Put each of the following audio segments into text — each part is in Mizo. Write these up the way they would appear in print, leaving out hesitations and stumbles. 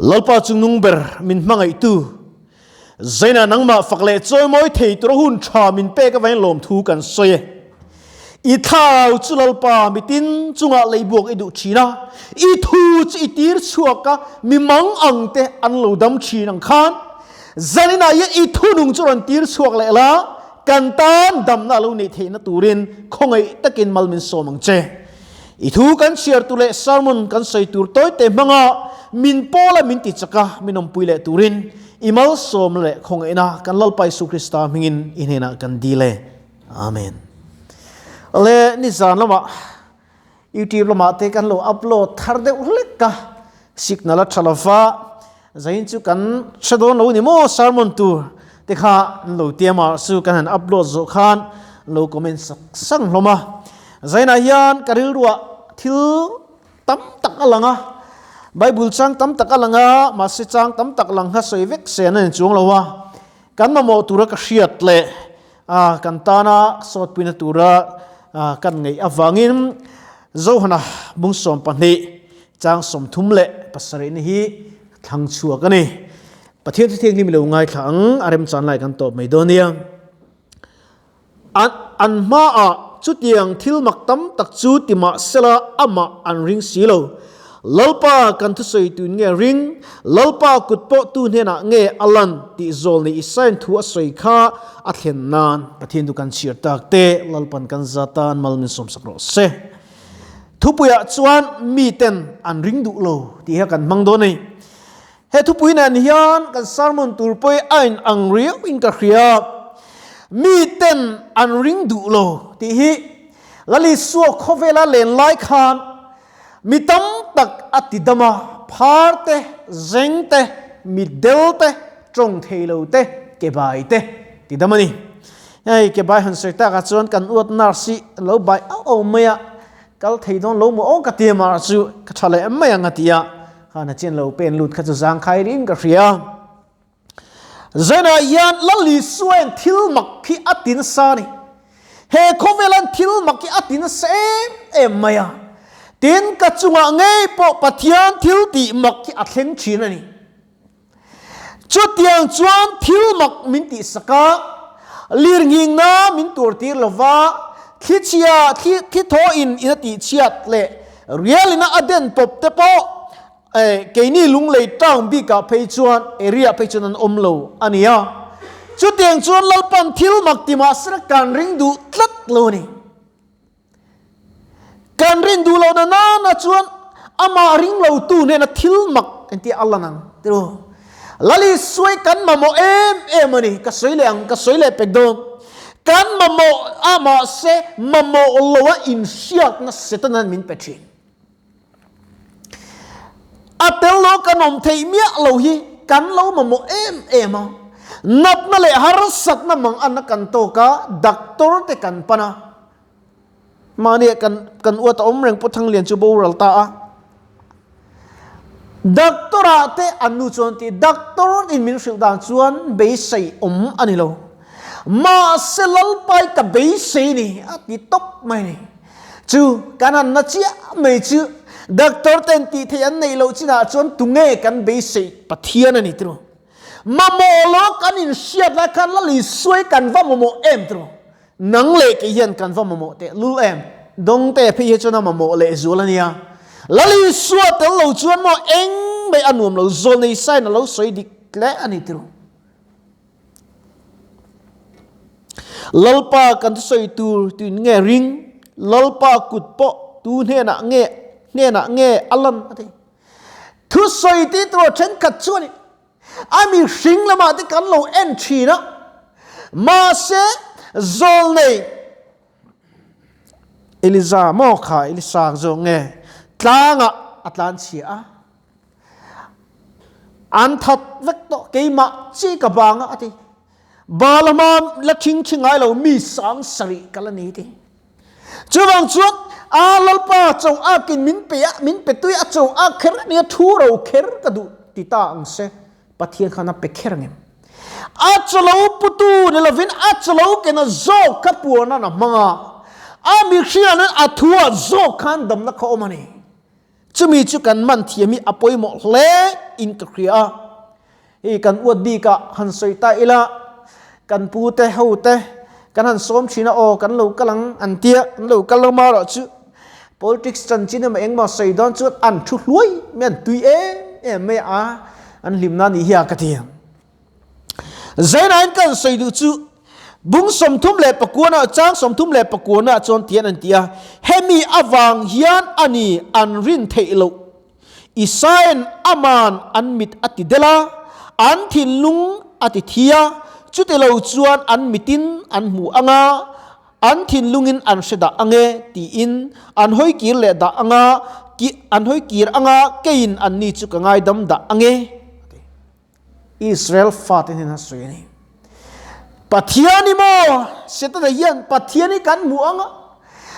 Lalpa chungnung ber min hmangaihtu, Zaina nangmah fak leh chawimawi thei tura hun tha min pek avangin lawmthu kan sawi e. I thlarau chu Lalpa mitin chungah leibuak i duh thin a, i thu chu i tir chhuak a, mi mang ang te an lo dam thin ang khan zaninah hian i thunung chu rawn tir chhuak leh la, kan tan damna a lo neih theihna turin khawngaih takin mal min sawm ang che. I thu kan chhiar tur leh sermon kan sawi tur tawite hmanga min pawla min ti chak a, min awmpui leh turin i malsawmna leh khawngaihna kan Lalpa Isu Krista hmingin i hnenah kan dil e. Amen. Le nizan lamah YouTube lamah te kan lo upload thar deuh hlek a, signal a tha lova, zain chu kan hre dawn lo ni maw sermon tur te kha an lo tiam a, chu kan han upload zawh khan an lo comment sak sang hlawm a. Zainah hian ka rilruah thil tam tak a lang a, Bible chang tam tak a lang a, mahse chang tam tak lang kha sawi vek se an en chuang lo a, kan mamawh tura ka hriat leh A kan tana sawtpuina tura kan ngaih avangin Zohana bung 12 chang 37 ni hi thlang chhuak a ni. Pathian chu thianghlim i lo ngaithla ang, a remchan lai kan tawp mai dawn nia. An an hmaah chutiang thil mak tam tak chu ti mah sela amah an ring si lo. Lalpa kan thusawi tun nge ring? Lalpa kut pawh tu hnenah nge a lan tih zawl nei Isaian thu a sawi kha a thlen nan Pathian chu kan chhiar tak te Lalpan kan za tan mal min sawmsak rawh se. Thupuiah chuan miten an ring duh lo tih hi kan hmang dawn a ni. He thupui nen hian kan sermon tur pawh a in ang riau in ka hria. Miten an ring duh lo tih hi Lalisua khawvela len lai khan Mi tam tak a ti dam a, phar te, zeng te, mitdel te, tawng thei lo te, ke bai te ti dam a ni. Hei ke bai han sawi takah chuan kan uat nurse hi lo bai auh auh mai a, kal thei dawn lo maw aw ka ti a mar chu ka tha leh mai ang a ti a, khan a chian lo pen lut kha chu zangkhai rin ka hria. Zanah hian Lal Isuain thil mak hi a ti nasa a ni. He khawvelan thil mak hi a ti nasa em em mai a. Tin, ka chungah ngei pawh Pathian thil tih mak hi a thleng thin a ni. Chutiang chuan thil mak min tihsak a, lirnghingna min turtir lo va, thlichhia thli thawhin in a tihchhiat leh rialina a den pawp te pawh Keini Lunglei town bikah phei chuan area phei chuan an awm lo a ni a. Chutiang chuan Lalpan thil mak ti mah sela kan ring duh tlat lo a ni. Kan rin duh lohna nana chuan amah ring lotu hnena thil mak engtia a lan ang tiraw. Lali suai kan mamawh em em a ni. Ka sawi leh ang, ka sawi leh pek dawn. Kan mamawh a mahse mamawh loa inhriatna Setana'n min pe thin. A tel lo kan awm theih miah lo hi kan lo mamawh em em a. Natna leh harsatna mang anna kan tawk a, doctor te kan pan a. Mahni ah kan kan uat a awm reng pawh Thanglian chu boral ta a. Doctor ah te an nu chuan ti, doctor in min hrilh dan chuan beisei awm a ni lo. Mahse Lalpai ka beisei ni a ti tawp mai ni. Chu kan han na chiah mai chu doctor ten tih theih an neih loh chinah chuan tunge kan beisei Pathian a ni tiraw. Mamawh lo kan inhriat lai khan Lal Isuai kan va mamawh em tiraw. Nang leh kei hian kan va mamawh teh lul em. Dawngte phei hi chuan a mamawh leh zual a nia. Lal Isua tel lo chuan maw eng mai a nuam lo zawl nei sain a lo sawi dik hle a ni tiraw. Lalpa kan thusawi tur tuin nge ring? Lalpa kut pawh tu hnenah nge hnenah nge a lan a ti. Thusawi tih tur thenkhat chuan a mihring lamah te kan lo en thin a, mahse zawlnei Eliza maw kha Elisa zawk nge tlangah a tlanchhia a. An that vek tawh keimah chi ka bang a a ti. Balama la thing thi ngai lo mi sang sarih ka la ni ti. Chuvang chuan a Lalpa cho akin min pe a, min pe tui a cho a kher a nia thu ro kher ka duh ti ta ang se. Pathian khan a pe kher ang em? A chawlo putu ni lovin a chawlo kena zawk kha puan an a hmang a. A mihring an a thu ah zawk khan damna kha awm a ni. Chumi chu kan man thiam hi a pawimawh hle in ka hria a. Hei kan uat bik ah han sawi ta ila, kan pu te ho te kan han sawm thin a aw kan lo kal ang an tia, an lo kal lo marawh chu politics chanchin emaw engmaw sawi dawn chuan an thu hluai mai an tui em em mai a, an hlimna a nih hi a ka ti. Zainain kan sawi duh chu bung 39 ah chang 39 ah chuan tian an ti a, hemi avang hian a ni an rin theih loh. Isaia'n aman an mit a ti del a, an thinlung a ti thi a, chuti lo chuan an mitin an hmu ang a, an thinlungin an hre dah ang e tiin an hawi kir leh dah ang a, an hawi kir ang a, keiin anni chu ka ngaidam dah ang e a ti. Israel fate hnena sawi a ni. Pathian i maw? Setana hian Pathian hi kan hmu ang a,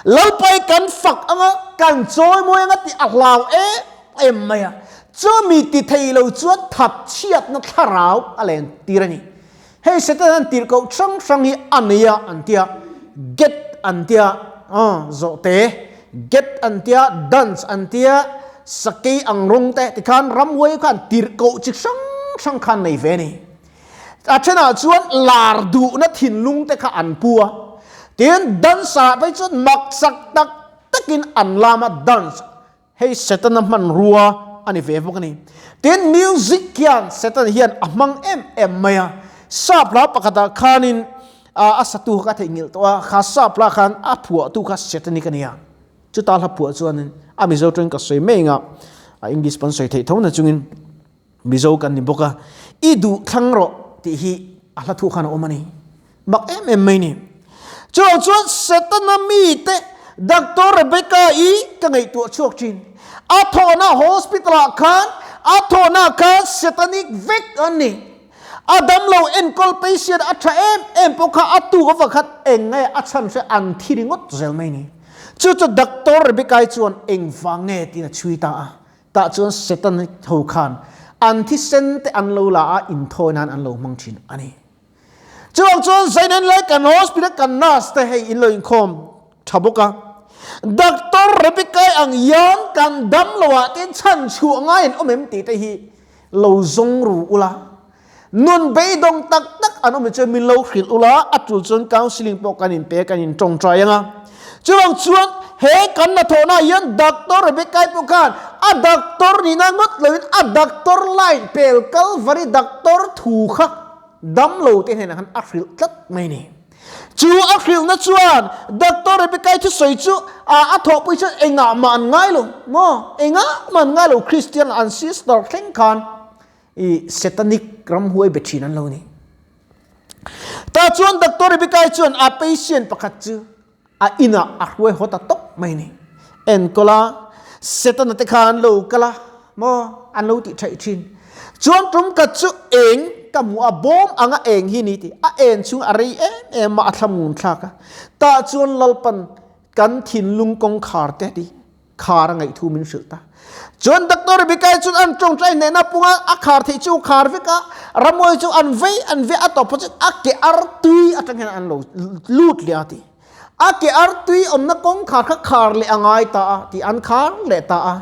Lalpa hi kan fak ang a, kan chawimawi ang a tih a hlau em em mai a. Chumi ti thei lo chuan thatchhiatna thlarau a len tir a ni. Hei Setana hian tirhkoh hrang hrang hi a nei a an tia, get an tia, zawhte, get an tia, dance an tia, sakei ang rawng te tikhan ramhuai khan tirhkoh chi hrang hrang khan nei ve a ni. A thenah chuan lar duhna thinlung te kha an pu a, tin dancer ah phei chuan mak chak tak takin an lam a dance hei Setana hmanrua a ni ve bawk a ni. Tin music hian Setana hian a hmang em em mai a, sap hla pakhatah khanin a satu kha ka theihnghilh tawh a, kha sap hla khan a phuahtu kha Setanic a ni a. Chuta hla phuah chuanin a Mizo tawngin ka sawi mai anga a English pawn sawi theih tho na chungin Mizo kan ni bawk a, i duh thlang rawh tih hi a hla thu khan a awm a ni. Mak em em mai ni. Chuvang chuan Setana mite Doctor Rebecca i ka ngaihtuah chhuak thin. A thawhna hospital ah khan a thawhna khan Setanic vek an ni. A damlo enkawl patient a tha em em pawh kha a tuk avang khan eng nge a chhan hre an thi ringawt zel mai ni. Chu chu Doctor Rebecca-i chuan engvang nge tiin a chhui ta a. Tah chuan Satan ho khan an thisen te an lo la a, inthawi nan an lo hmang thin a ni. Chuvang chuan Zainen lai kan hospital kan nurse te hei in lo inkhawm tha bawk a. Doctor Rebecca-i ang hian kan damlo ah te chhan chhuah ngai an awm em tih te hi Lo zawng ru ula, nun beidawng tak tak an awm hi chuan min lo hrilh ula, a tul chuan counselling pawh kan inpe kan in tawngtai ang a. Chuvang chuan he kan hnathawhna ah hian Doctor Rebecca-i pawh khan a doctor nihna ngawt loin a doctor line pel Calvary doctor thu kha damlo te hnenah khan a hrilh tlat mai a ni. Chu a hrilhna chuan Doctor Rebecca-i thusawi chu a thawhpui chuan engah mah an ngai lo maw? Engah mah an ngai lo, Christian an sister thleng khan i satanic ramhuai be thin an lo ni. Tah chuan Doctor Rebecca-i chuan a patient pakhat chu a inah a hruai haw ta tawp mai ni. Enkawl a, Setana te kha an lo kal a, maw an lo tih theih thin. Chuan tum khat chu eng ka hmu a, bawm anga eng hi ni tih a en chhung a rei em em a, a thlamun thlak a. Tah chuan Lalpan kan thinlung kawngkhar te ti khar a ngaih thu min hrilh ta. Chuan Doctor Rebecca-i chuan an tawngtai hnehna punga a khar theih chu khar vek a, Ramawii chu an vei an vei a tawp phawt chuan a ke artui atang hian an lo lut leh a ti. A ke artui awmna kawngkhar kha khar leh a ngai ta a ti an khar leh ta a.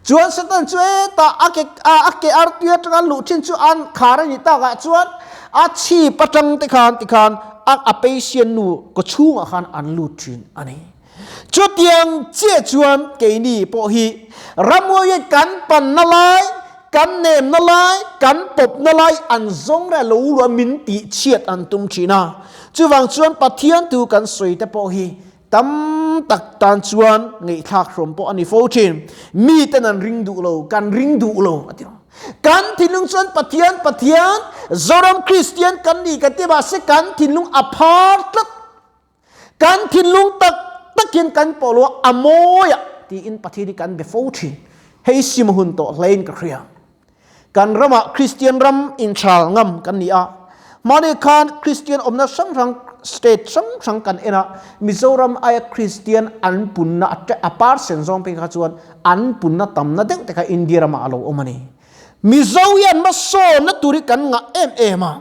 Chuan Satan chu hetah a ke a ke artui atanga luh thin chu an khar a nih takah chuan a chhip atang te khan tikhan a a patient nu kawchhungah khan an lut thin a ni. Chutiang chiah chuan keini pawh hi ramhuaiin kan panna lai, kan nemna lai, kan pawpna lai an zawng reh lo lua min tih chhiat an tum thin a. Chuvang chuan Pathian thu kan sawi te pawh hi tam tak tan chuan ngaihthlak hrawm pawh a ni fo thin. Miten an ring duh lo, kan ring duh lo a ti lo. Kan thinlung chuan Pathian, Pathian, Zoram Kristian kan ni kan ti mahse kan thinlung a phar tlat. Kan thinlung tak takin kan pawh lo a, a mawi ah tiin Pathian hi kan be fo thin. Hei sim hun tawh hlein ka hria. Kan ramah Kristian ram inchhal ngam kan ni a. Mahni khan Kristian awmna hrang hrang state hrang hrang kan en a, Mizoram aia Kristian an punna a percent zawng phei kha chuan an punna tamna deuh te kha India ramah a lo awm a ni. Mizo hian hmasawnna tur hi kan ngah em em a.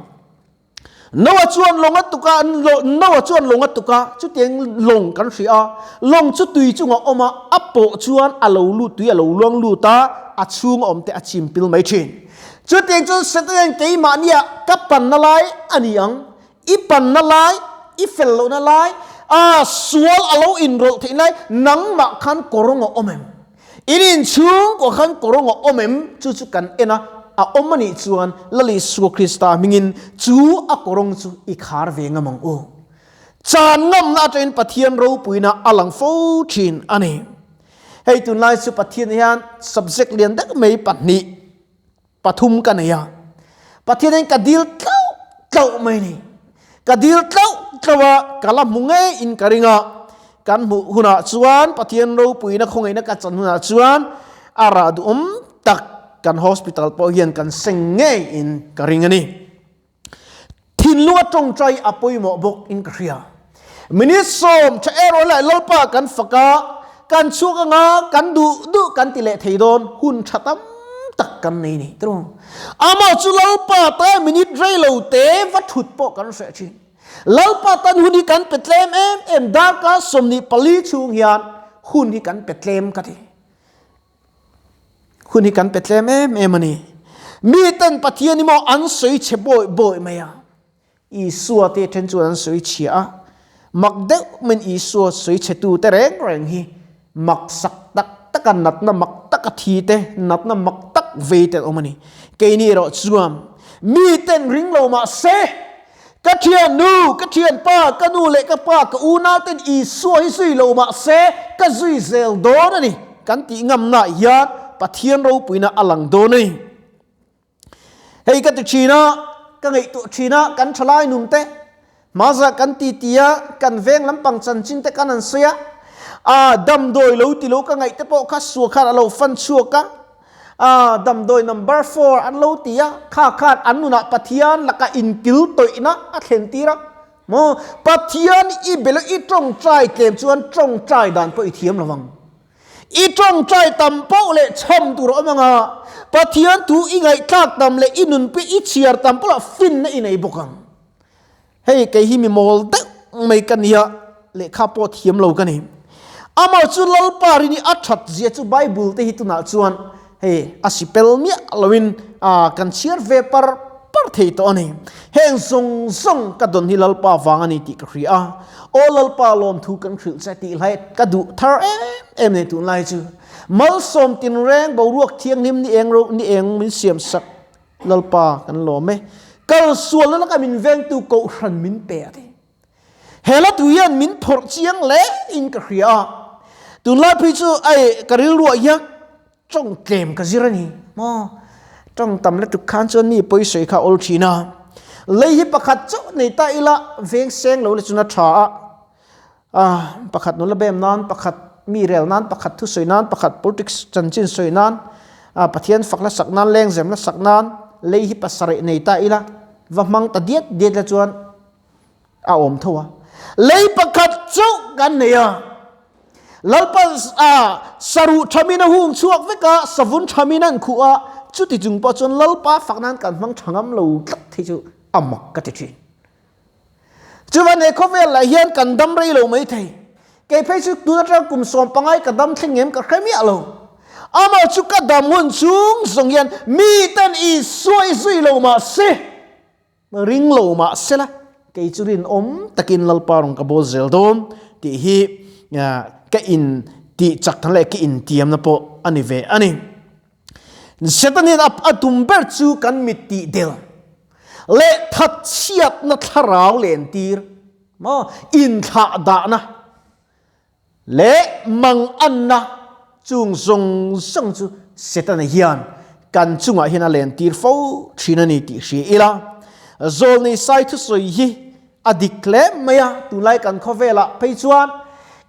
Noa chuan lawng a tuk a, Noa chuan lawng a tuk a, chutiang lawng kan hria a, lawng chu tui chunga awm a, a pawh chuan a lo lut, tui a lo luang lut a, a chhung a awm te a chim pil mai thin. Chutiang chuan Setana'n keimahnia ka panna lai a ni ang, i panna lai, i fel lohna lai, a sual a lo inrawlh theih lai, nangmah khan kawrawng a awm em? In inchhungkua khan kawrawng a awm em? Chu chu kan en a, a awm a nih chuan Lal Isua Krista hmingin chu a kawrawng chu i khar ve ngam ang u. Chan ngamna atangin Pathian ropuina a lang fo thin a ni. Hei tunlai chu Pathian hian subject lian deuh mai pahnih, pathum ka nei a, Pathianin ka dil tlauh tlauh mai ni. Ka dil tlauh tlauh a, ka la hmu ngei in ka ring a, kan hmuh hunah chuan Pathian ropuina khawngaihna ka chan hunah chuan a rah duhawm tak kan hospital pawh hian kan seng ngei in ka ring a ni. Thinlunga tawngtai a pawimawh bawk in ka hria. Minute sawm tha erawh leh Lalpa kan fak a, kan chhuak anga kan duh duh kan ti leh thei dawn hun tha tam tak kan nei ni tiraw. Amah chu Lalpa tan minute rei lo te va thut pawh kan hreh thin. Lalpa tan hun hi kan pe tlem em em darkar 24 chhung hian hun hi kan pe tlem ka ti. Hun hi kan pe tlem em em a ni. Miten Pathian hi maw an sawi chhe bawi bawi mai a. Isua te then chuan an sawi chhia a. Mak deuh min Isua sawi chhe tu te reng reng hi mak sak tak tak a natna mak tak a thi te, natna mak tak vei te an awm a ni. Keini erawh chuan miten ring lo mah se Ka thian nu, ka thian pa, ka nu leh ka pa, ka unau ten Isua hi zui lo mah se ka zui zel dawn a ni kan tih ngamnaah hian Pathian ropuina a lang dawn a ni. Hei ka ti thin a, ka ngaihtuah thin a, kan thalai nun te, hmaza kan ti ti a, kan veng lampang chanchin te kan han sawi a, a damdawi lo ti lo ka ngaih te pawh kha sua khan a lo fan chhuak a, A damdawi number four an lo ti a, kha khan an nunah Pathian lakah inkil tawihna a thlen tir a. Maw? Pathian i bel i tawngtai tlem chuan tawngtai dan pawh i thiam lo vang. I tawngtai tam poh leh chham tur a awm ang a, Pathian thu i ngaihthlak tam leh i nunpui i chhiar tam pawh lah finna i nei bawk ang. Hei kei hi mi mawl deuh mai ka nia, lehkha pawh thiam lo ka ni. Amah chu Lalpa rin hi a that zia chu Bible te hi tunah chuan hei a sipel miah loin kan chhiar ve par par thei tawh a ni. Heng zawng zawng ka dawn hi Lalpa vang a ni tih ka hria a, Aw Lalpa lawmthu kan hrilh che tih hlai ka duh thar em em nei tunlai chu. Malsawm tinreng boruak thianghlim ni eng ro ni eng min siam sak. Lalpa kan lawm e. Kal sualna laka min vengtu kohhran min pe a ti. He la tu hian min phawrh chiang hle in ka hria a. Tunlai phei chu ai ka rilruah hian tawng tlem ka zir a ni maw. Tawng tam lutuk khan chuan mi pawisawi kha a awl thin a. Lei hi pakhat chauh nei ta ila veng seng lo le chuan a tha a. A pakhat nula bem nan, pakhat mi rel nan, pakhat thusawi nan, pakhat politics chanchin sawi nan, a Pathian fak la sak nan, lengzem la sak nan, lei hi pasarih nei ta ila, va hmang ta diat diat la chuan a awm tho a. Lei pakhat chauh kan nei a. Lalpa a saruh thamin a hung chhuak vek a, savun thamin an khuh a, chuti chung pawh chuan Lalpa fak nan kan hmang tha ngam lo tlat hi chu a mak ka ti thin. Chuvan he khawvel lah hian kan dam rei lo mai thei. Kei phei chu tun atang kum sawm pangai ka dam thleng em ka hre miah lo. Amah chu ka dam hun chung zawng hian mi ten Isua i zui lo mah se, ring lo mah se la, kei chu rinawm takin Lalpa rawn ka bawl zel dawn tih hi ka in tih chak thang leh ka intiamna pawh a ni ve a ni. Satan hian a tum ber chu kan mit tih del leh thatchhiatna thlarau lentir maw inthlah dahna leh manganna chung zawng zawng chu Setana hian kan chungah hian a lentir fo thin a ni tih hria ila. Zawlnei sai thusawi hi a dik hle mai a, tunlai kan khawvelah phei chuan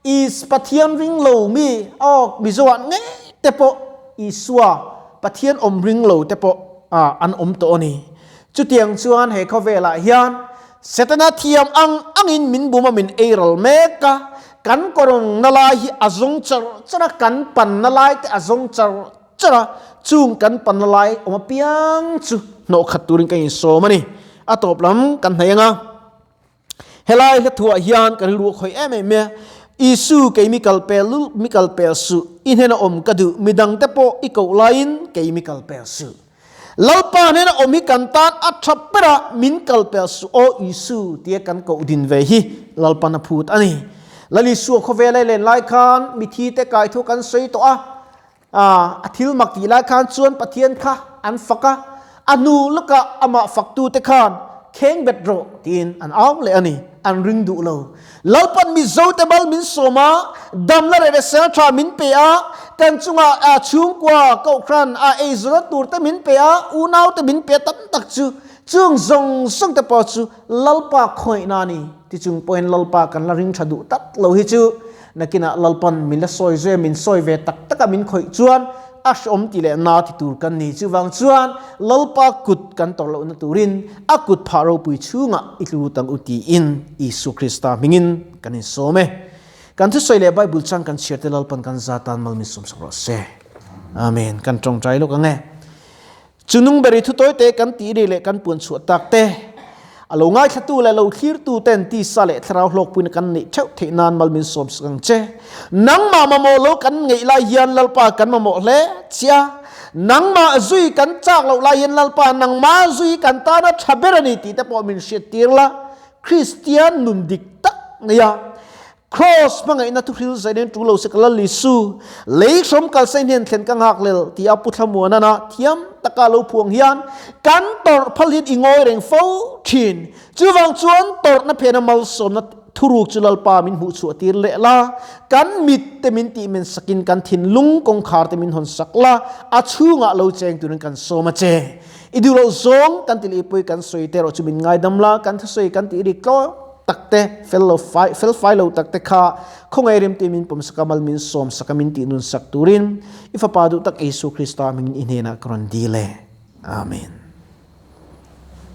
Is Pathian ring lo mi aw Mizoah ngei te pawh Isua Pathian awm ring lo te pawh an awm tawh a ni. Chutiang chuan he khawvelah hian Setana thiam ang angin min bum a min eiral mek a, kan kawrna lai hi a zawng char char a, kan panna lai te a zawng char char a, chung kan panna lai awm apiang chu hnawhkhat turin ka insawm a ni. A tawp lam kan hnaih anga. Helai hla thuah hian ka rilru a khawih em em e. Isu kei mi kal pel lul mi kal pel suh, i hnena awm ka duh, midangte pawh i koh laiin kei mi kal pel suh. Lalpa hnena awm hi kan tan a tha ber a, min kal pel suh aw Isu tia kan koh din ve hi Lalpan a phut a ni. Lal Isua khawvel a len lai khan mithi te kai thu kan sawi tawh a, a thil mak tih lai khan chuan Pathian kha an fak a, a hnu lawkah amah faktute khan kheng bet rawh tiin an au leh a ni, an ring duh lo. Lalpan Mizote mal min sawm a, damna leh hrisel tha min pe a, kan chungah a chhungkua kohhran a eizawnna turte min pe a, unaute min pe tam tak chu, chung zawng zawng te pawh chu Lalpa khawngaihna a ni. Tichung pawhin Lalpa kan la ring tha duh tak lo hi chu Nakinah Lalpan min la sawi zui a, min sawi ve tak taka min khawih chuan a hreawm ti leh na ti tur kan ni. Chuvang chuan Lalpa kut kan tawrh lohna turin a kut phah ropui chhungah i tlu tang u tiin Isua Krista hmingin kan insawm e. Kan thusawi leh Bible chang kan chhiar te Lalpan kan za tan mal min sawmsak rawh se. Amen. Kan tawngtai lawk ang e. Chunung ber i thu tawite kan tih ri leh kan puan chhuah tak te, a lo ngaithlatu leh lo thlirtu ten tisa leh thlarau hlawkpuina kan neih theuh theih nan mal min sawm sak ang che. Nangmah mamawh lo kan ngeih lai hian Lalpa kan mamawh hle che a, nangmah zui kan chak loh lai hian Lalpa nangmah zui kan tana tha ber a ni tih te pawh min hriattir la, Kristian nun dik tak nei a, Kraws hmangaihna thuhril zainen tu lo se ka lal Isu, lei hrawm kalsa in hian thlen ka nghak lel ti a Pu Thlamuanana thiam taka lo phuang hian kan tawrh phal hian i ngawi reng fo thin. Chuvang chuan tawrhna phena malsawmna thuruk chu Lalpa min hmuh chhuah tir leh la, kan mit te min tih men sakin kan thinlung kawngkhar te min hawn sak la, a chhungah lo cheng turin kan sawm a che. I duh loh zawng kan ti leh pawh i kan sawi te erawh chu min ngaidam la, kan thusawi kan tih rik tlaw. Tak te, fel lo fai, fel fai lo tak te kha khawngaih rimte min pawm sak a, mal min sawm sak a, min tih nun sak turin i Fapa duh tak Isu Krista hmingin i hnenah ka rawn dil e. Amen.